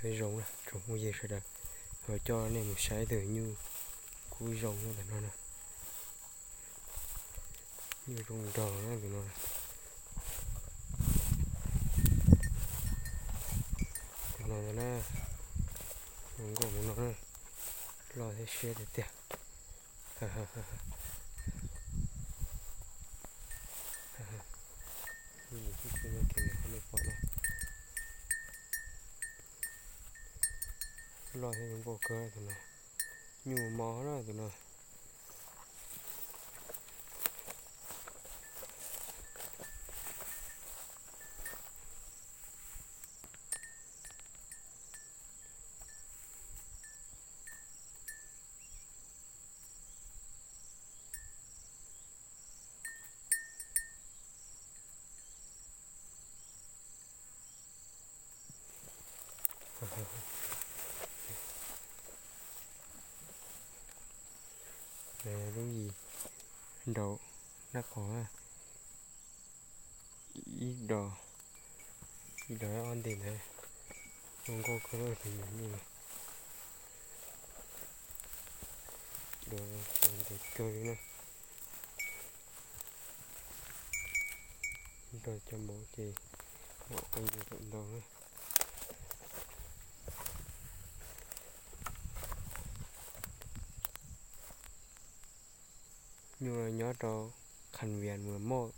Zoo na tsoom phooj ywg sawv daws, ho coj nej mus saib tus nyuj kub zoo na tus no na. Nyuj zoo nraug na tus no. Tus no na, zoo nkauj tus no na, loj thiab siab tiag tiag. Loj thiab zoo nkauj kawg tus no. Nyuj mos na tus no. Lub yim nraud nab qos, ib dos, ib dos ob nte ntawd, zoo nkauj kawg tus nyuj, dos ntev kawg li na. Nrog cov npaum ces npaum qee yus tawm ntau na. Nyuj no nyob rau Khas Vias mus moj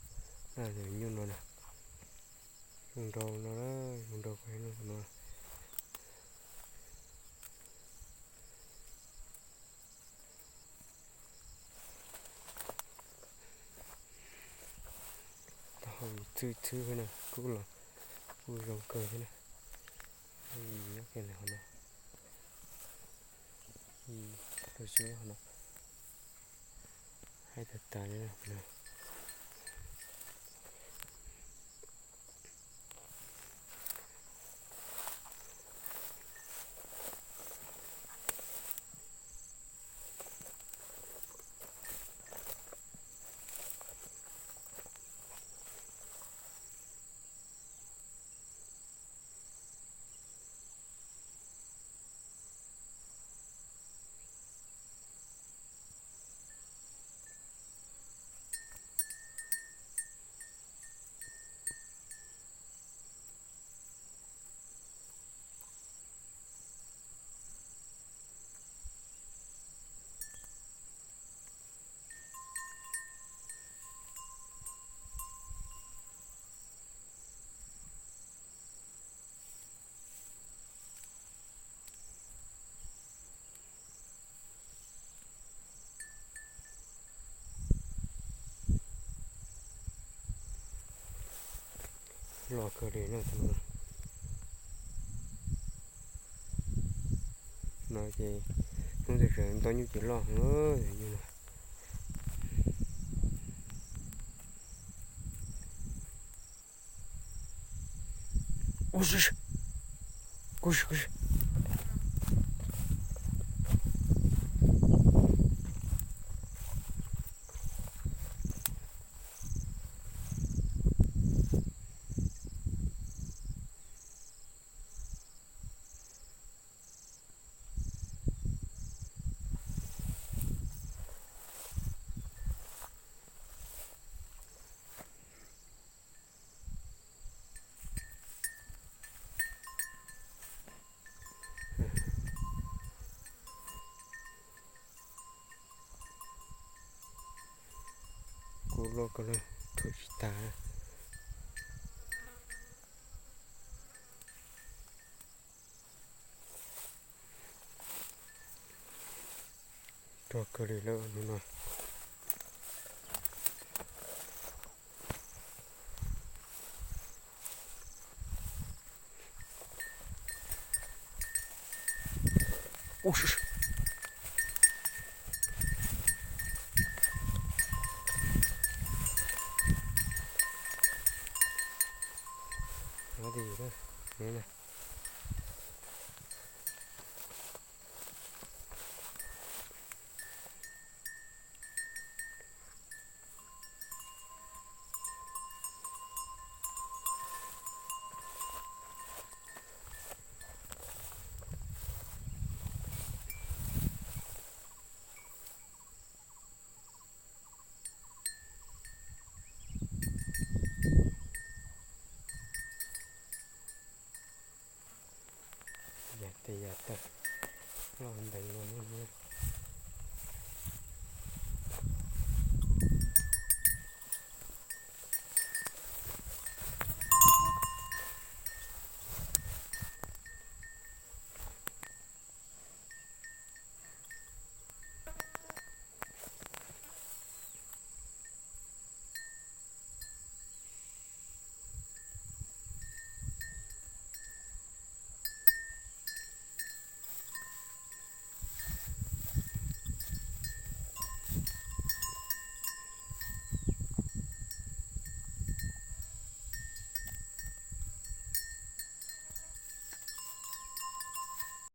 na, nyuj no na. Zoo nraug no, zoo nraug kawg no. Taub hau txhwb txhwb na, kub los kuj zoo kawg thiab na. Nyob kiag li hauv no, rau siab hauv no, haib tag tas li na. Loj kawg li no. No ces hnub twg tseem ntau nyuj ces loj heev no. Kub loj kawg li, thuam tsis tag. Rog kawg li lawm no. Tej yam tawg loj ntev no thiab.